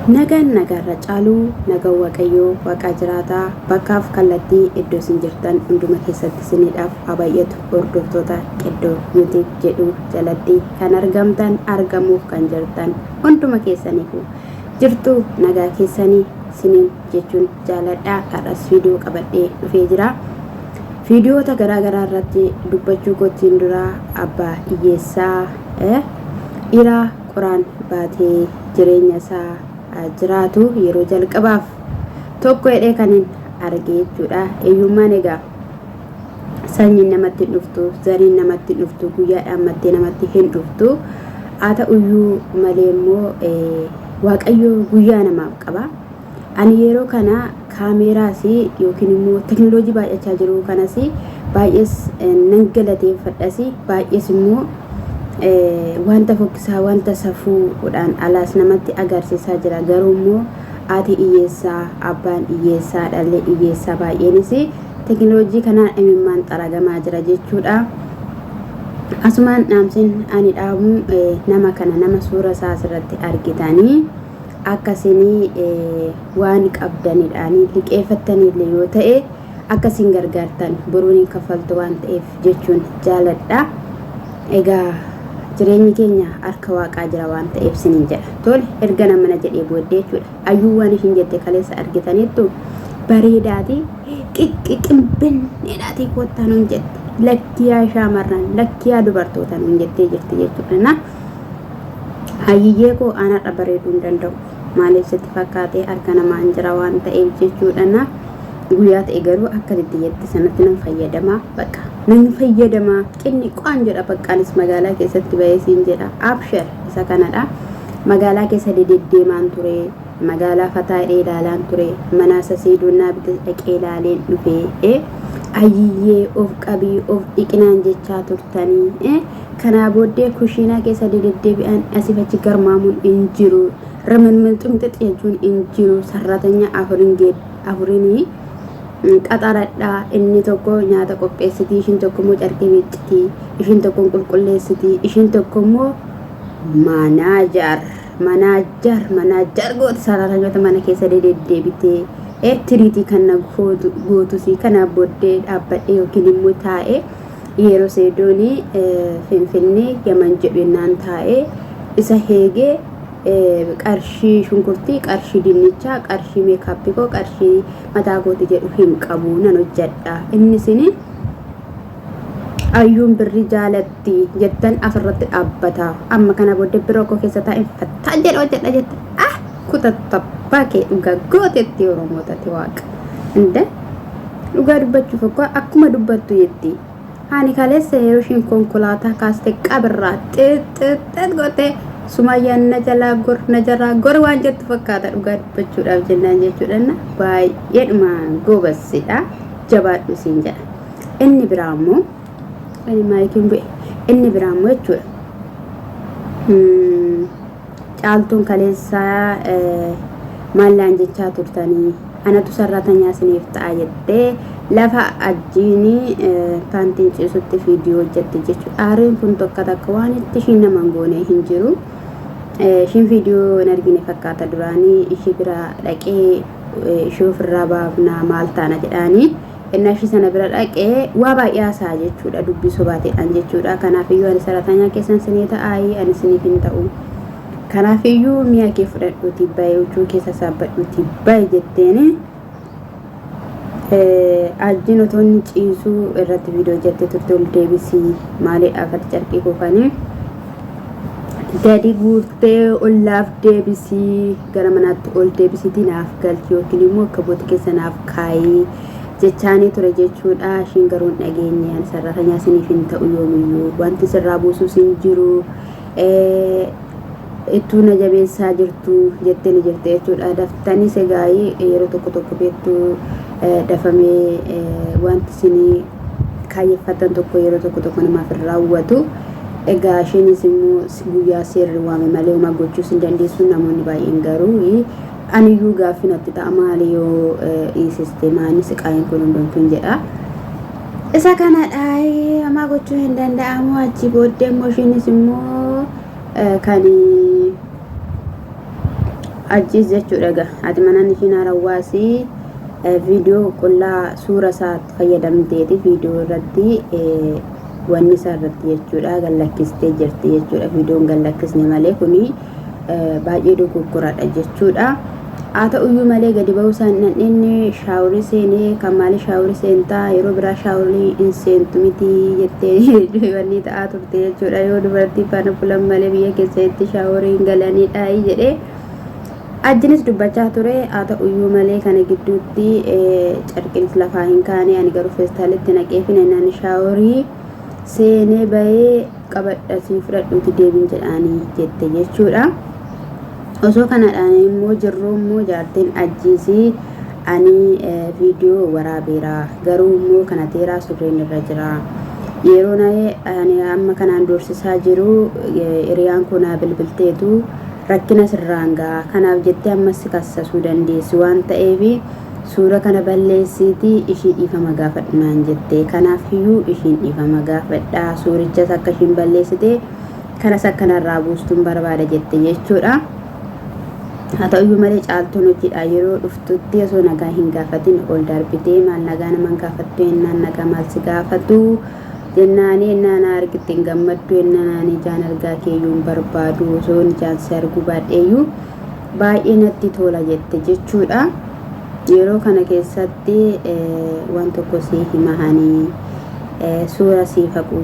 Nagaan nagaarra caalu nagaan Waaqayyoo Waaqaa jiraataa bakkaaf kallattii iddoo isin jirtan hunduma keessatti isiniidhaaf haa baay'atu. Hordoftoota Qeddoo YouTube jedhu jalatti kan argamtan argamuuf kan jirtan hunduma keessaniifuu jirtu nagaa keessanii isiniin jechuun jaaladha. Har'as viidiyoo qabadhee dhufee jira. Viidiyoota garaa garaa irratti dubbachuu kootiin dura abbaa hiyyeessaa dhiiraa qoraan baatee jireenya isaa jiraatu yeroo jalqabaaf tokko jedhee kanin arge jechuudha. Hiyyummaan egaa sanyiin namatti hin dhuftu, zariin namatti hin dhuftu, guyyaadhaan mattee namatti hin dhuftu. Haa ta'uyyuu malee immoo Waaqayyo guyyaa namaaf qaba. Ani yeroo kana kaameeraas yookiin immoo teknooloojii baay'achaa jiru kanas baay'ees nan galateeffadhas, baay'ees immoo wanta fokkisaa wanta safuudhaan alaas namatti agarsiisaa jira. Garuu immoo haati hiyyeessaa, abbaan hiyyeessaa, dhalli hiyyeessaa baay'eenis teknooloojii kanaan imimmaan xaragamaa jira jechuudha. Asumaan dhaamsin ani dhaamu nama kana, nama suura isaa asirratti argitanii, akka isin waan qabdanidhaan liqeeffattanillee yoo ta'e akka isin gargaartan, boruun hin kaffaltu waan ta'eef jechuun jaaladha. Egaa jireenyi keenya harka Waaqaa jira waan ta'eef sinin jedha. Tole, erga namana jedhee booddee jechuudha. Ayyuu waan ishiin jette kaleessa argitaniittu, bareedaati qiqqiqinbinneedhaatii koottaa nuun jette. Lakkiyaa shaamarran, lakkiyaa dubartoota nuun jettee jirti jechuudha. Na Hayyiyyee koo, an har'a bareeduu hin danda'u. Maaliif sitti fakkaatee? Harka namaan jira waan ta'eef jechuudha. Na guyyaa ta'e garuu akka itti jette sanatti nan fayyadamaa. Bakka nan fayyadamaa qinni qaan jedha, baqqaanis magaalaa keessatti bahee siin jedha. Abshir, isa kanadha. Magaalaa keessa dededdeemaan ture. Magaalaa fataa hidhee ilaalaan ture. Mana sasiiduun naa bite dhaqee ilaaleen dhufee. Ayyiyyee, of qabii of dhiqinaan jechaa turtanii. Kanaa booddee kushiinaa keessa dededdeebi'an asiif achi garmaamuun hin jiru. Ramilmil xumxix jechuun hin jiru. Sarratanya afurinii qaxaradha. Inni tokko nyaata qopheessiti, ishiin tokko immoo carqii miicciti, ishiin tokko qulqulleessiti, ishiin tokko immoo maanaajar manaajar manaajar gooti. Sarratanyoota mana keessa dededdeebitee tiriitii kan na gootusi. Kanaa booddee dhaabbadhee yookiin immoo taa'ee yeroo seedooni Finfinnee Yaman jedhu yennaan taa'ee isa heegee qarshii shunkurtii, qarshii dinnichaa, qarshii meekaappii koo, qarshii mataa kooti jedhu hin qabu, nan hojjedha. Inni isin ayyuun birrii jaalatti jettan asirratti dhaabbata. Amma kana booddee biroo koo keessa taa'een fattaa jedha hojjedha jette. Ah, kutattabbaa kee, dhugaa gootetti Oromoo tate Waaqa. Inda dhugaa dubbachuuf akkuma dubbattu jetti. Ani kaleessa yeroo ishiin konkolaataa kaaste qabirraa xixxixxix goote, Sumayyaan na jalaa gor, na jalaa gor waan jettu fakkaata dhugaa dubbachuudhaaf jennaan jechuudha. Baay'eedhuma goobassidha. Jabaadhu siin jedha. Inni biraa immoo ani maayikiin bu'e. Inni biraa immoo jechuudha. Caaltuun kaleessaa maallaan jechaa turtanii, anatu sarratanyaa isiniif ta'a jettee lafa ajjiini paantiin ciisutti viidiyoo hojjette jechuudha. Aariin kun tokko takka waan itti ishiin nama hin goone hin jiru. Ishiin viidiyoo hin argine fakkaata. Duraanii ishii bira dhaqee ishee ofirraa baafnaa maal taana jedhaanii innaa ishii sana bira dhaqee waa baay'ee haasa'a jechuudha, dubbii sobaateedhaan jechuudha. Kanaafiyyuu ani saratanyaa keessan sinii ta'aayi, ani siniif hin ta'u. Kanaafiyyuu mi'a kee fudhadhuutii bahe, huccuu keessa saabbadhuutii bahe jetteeni. Ajjiin otoo inni ciisuu irratti viidiyoo jettee turte, ol deebisii, maaliidhaaf ati carqii kookanii gadi guurtee, ollaaf deebisii, gara manaatti ol deebisiitii naaf galchi yookiin immoo akka booti keessa naaf kaayii jechaanii ture jechuudha. Ishiin garuu hin dhageenye. Ani sarratanyaa isiniif hin ta'u yoomiyyuu, wanti sirraa buusuus hin jiru. Ittuu na jabeessaa jirtu jettee ni jirti jechuudha. Daftaniis egaa yeroo tokko tokko beektu, dafamee wanti isinii kaayyeffatan tokko yeroo tokko tokko namaaf hin raawwatu. Egaa isheenis immoo guyyaa seerri waame malee homaa gochuus hin dandeessu. Namoonni baay'een garuu aniyyuu gaaffii natti ta'a, maali yoo dhiisiste maani siqaayin kun hundumtuun jedha. Isa kanadha, homaa gochuu hin danda'amu. Achi booddee immoo isheenis immoo kan Ajjiis jechuudha egaa haati manaan ishiin haarawwaas viidiyoo qullaa suura isaa fayyadamteeti viidiyoo irratti wanni isaa irratti jechuudha gallakkistee jirti jechuudha. Viidiyoon gallakkisne malee kuni baay'ee dogoggoradha jechuudha. Haa ta'uyyuu malee gadi ba'uu isaan inni shaaworii seenee kan maali shaaworii seentaa yeroo biraa shaaworii hin seentu miti jettee wanni ta'aa turte jechuudha. Yoo dubartii faana fulan malee biyya keessatti shaaworii hin galaniidha jedhee ajjinis dubbachaa ture. Haa ta'uyyuu malee kana gidduutti carqinis lafaa hin kaane ani garuu feestaalitti naqeefin innaan shaaworii seenee bahee qabadha sii fudhadhuuti deebiin jedhaanii jette jechuudha. Osoo kanadhaan immoo jirruu immoo jaartiin ajjiisii ani viidiyoo waraabeera garuu immoo kana teeraa surreen irra jira. Yeroo ani amma kanaan doorsisaa jiru hiriyaan koo naa bilbilteetu rakkina sirraan ga'a. Kanaaf jettee ammas si kassasuu dandeessi waan ta'eef suura kana balleessiitii ishii dhiifama gaafadhu naan jette. Kanaaf iyyuu ishiin dhiifama gaafadha. Suurichas akka ishiin balleessite kanas akka narraa buustuun barbaada jette jechuudha. Haa ta'uyyuu malee caaltuun hojiidhaa yeroo dhuftutti osoo nagaa hin gaafatin ol darbitee maal nagaa nama hin gaafattu jennaan nagaa maal si gaafatu jennaanii ennaa na argitte hin gammaddu ennaan ani ijaan argaa keeyyuu hin barbaadu osoo ijaan si arguu baadheeyyuu baay'ee natti tola jette jechuudha. Yeroo kana keessatti waan tokko sii hima ani suura siif haquu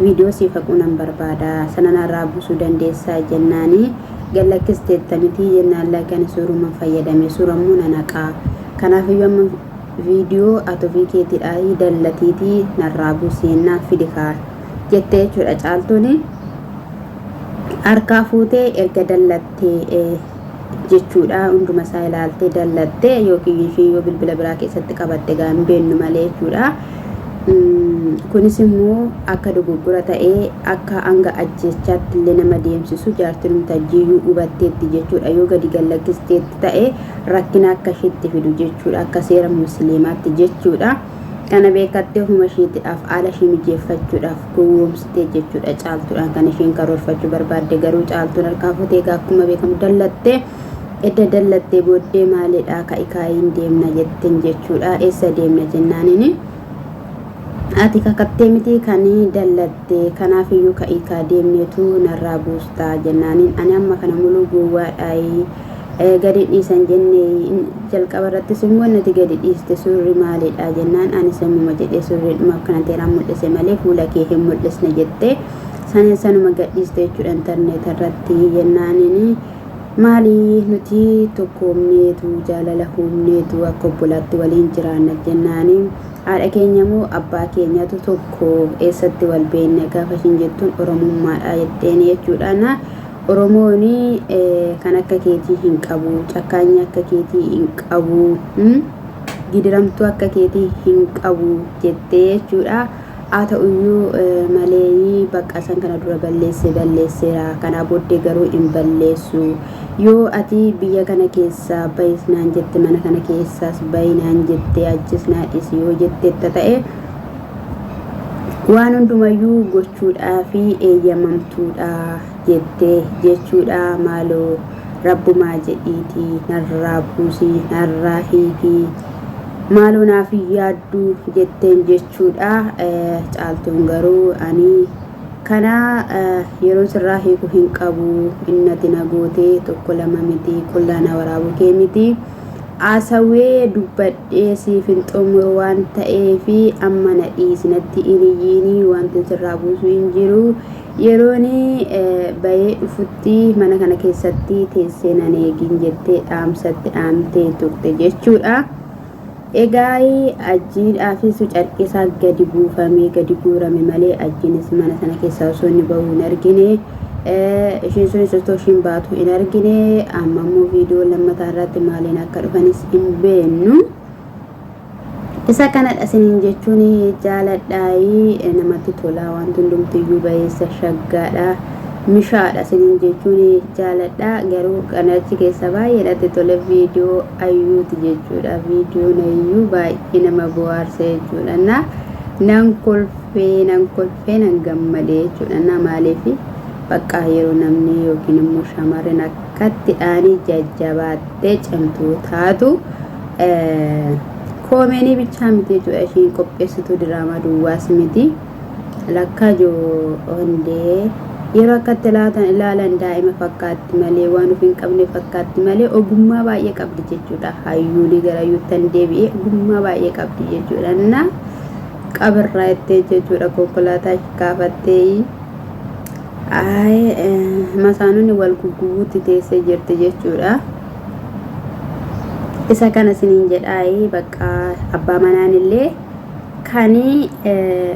viidiyoo siif haquu nan barbaada sana narraa buusuu dandeessaa jennaanii gad lakkisteetta mitii jennaan lakki ani suuruman fayyadame suurammoo nan haqaa kanaafiyyuu amma viidiyoo ati ofii keetiidhaa dallatiitii narraa buusi jennaan fidi kaa jette jechuudha caaltuuni. Harkaa fuutee erga dallattee jechuudha hunduma isaa ilaaltee dallatte yookiin ishee yoo bilbila biraa keessatti qabatte gaa hin beennu malee jechuudha. Kunis immoo akka dogoggora ta'ee akka hanga ajjeechaatti illee nama deemsisu jaartiin humtajjiiyyuu hubatteetti jechuudha yoo gadi gallakkisteetti ta'e rakkina akka isheetti fidu jechuudha akka seera musliimaatti jechuudha. Kana beekattee ofuma isheetiidhaaf haala ishee mijeeffachuudhaaf gowwoomsitee jechuudha caaltuudhaan kan isheen karoorfachuu barbaadde garuu caaltuun harkaa fuutee egaa akkuma beekamu dallatte edda dallattee booddee maalidha ka'i kaa'iin deemna jetteen jechuudha eessa deemna jennaanini ati kakattee miti kan dallatte kanaaf iyyuu ka'ii kaa deemneetu narraa buustaa jennaaniin ani amma kana muluu gowwaadhaayi gadi dhiisan jenne jalqaba irrattis immoo nati gadi dhiiste suurri maalidha jennaan ani sammuma jedhee suurriidhuma akkana teeraan mul'ise malee fuula kee hin mul'isne jette sanin sanuma gad dhiiste jechuudha intarneeta irratti jennaanini maali nuti tokkoomneetu jaalala huumneetu akka obbolaatti waliin jiraanna jennaani haadha keenya moo abbaa keenyatu tokko eessatti wal beekne gaafa ishiin jettuun oromummaadha jetteen jechuudha na Oromoon kan akka keetii hin qabu, cakkaanyii akka keetii hin qabu, gidiramtuu akka keetii hin qabu jettee jechuudha. Haa ta'uyyuu malee bakka san kana dura balleesse balleesseera. Kanaa booddee garuu hin balleessu. Yoo ati biyya kana keessaa bahis naan jette mana kana keessaas bahi naan jette achis naa dhisi yoo jetteetta ta'e waan hundumayyuu gochuudhaaf eeyyamamtuudha jette jechuudha maaloo rabbumaa jedhiitii narraa buusii narraa hiikii maaloo naaf hin yaaddu jetteen jechuudha caaltuun garuu ani kana yeroon sirraa hiiku hin qabu innati na gootee tokko lama miti qullaa na waraabuu kee miti Haasawee dubbadhee siif hin xumuru waan ta'eef amma na dhiisi natti hin iyyiini wantin sirraa buusu hin jiru. Yeroon bahee dhufutti mana kana keessatti teessee nan eegin jettee dhaamsatti dhaamtee turte jechuudha. Egaa ajjiidhaafis carqisaa gadi buufamee gadi guurame malee ajjiinis mana sana keessaa osoo inni bahu hin argine. Isheen sunis osoo ishiin baatu hin argine. Amma immoo viidiyoo lammataa irratti maaliin akka dhufanis hin beeknu. Isa kanadha isiniin jechuun jaaladhaayi namatti tola wanti hundumtiyyuu bayeessa shaggaadha. Mishaadha isiniin jechuun jaaladha garuu kan achi keessa baay'ee natti tole viidiyoo ayyuuti jechuudha viidiyoon ayyuu baay'ee nama bohaarsa jechuudha na nan kolfee nan kolfee nan gammadee jechuudha na maaliif bakka yeroo namni yookiin immoo shamarran akkatti dhaanii jajjabaattee cimtuu taatu koomeenii bichaa miti jechuudha ishiin qopheessitu diraamaa duwwaas miti. Lakkaa joo hundee yeroo akkatti laatan ilaalan daa'ima fakkaatti malee waan of hin qabne fakkaatti malee ogummaa baay'ee qabdi jechuudha. Hayyuunii gara hayyuuttan deebi'ee ogummaa baay'ee qabdi jechuudha. Na qabirraa jettee jechuudha konkolaataa kaafattee masaanonni wal guggubuutti teessee jirti jechuudha. Isa kana isiniin jedhaa bakka abbaa manaan illee Kani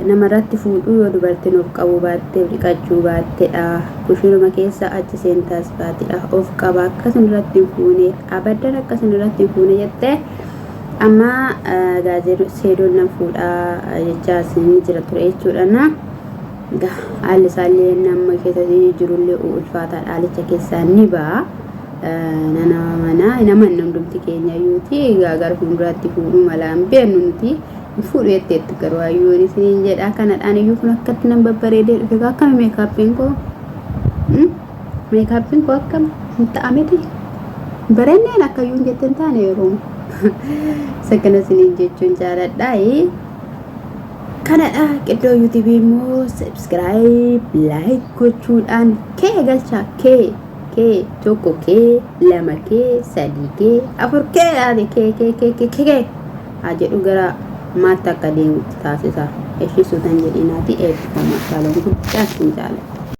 namarratti fuudhuu yoo dubartiin of qabuu baatte of dhiqachuu baattedha. Kushiinuma keessa achi seentaas baatedha. Of qaba akka isin irratti hin fuune abaddan akka isin irratti hin fuune jette amma gaazee seedoon nan fuudhaa jechaa isin jira ture jechuudha. Na haalli isaallee nama keessa jirullee ulfaataadha. Haalicha keessaa ni ba'a. Nana mana nama hundumti keenya iyyuuti egaa gara fuulduraatti fuudhuu mala hin beeknu nuti hin fuudhu jetteetti garuu hayyuun isiniin jedha kanadhaan iyyuu kun akkatti nan babbareedee dhufe egaa akkami meekaappiin koo meekaappiin koo akkam hin ta'a miti bareenneen akka iyyuu hin jette hin taane yeroo isa kana isiniin jechuun jaaladha. Kanadha qiddoo YouTube immoo subscribe like gochuudhaan kee galchaa kee kee tokko kee lama kee sadii kee afur kee yaade kee kee kee kee kee haa jedhu gara maatti akka deemutti taasisa. Ishii suutan jedhinaati eebbifamaa shaaloon guddaa sin jaaladha.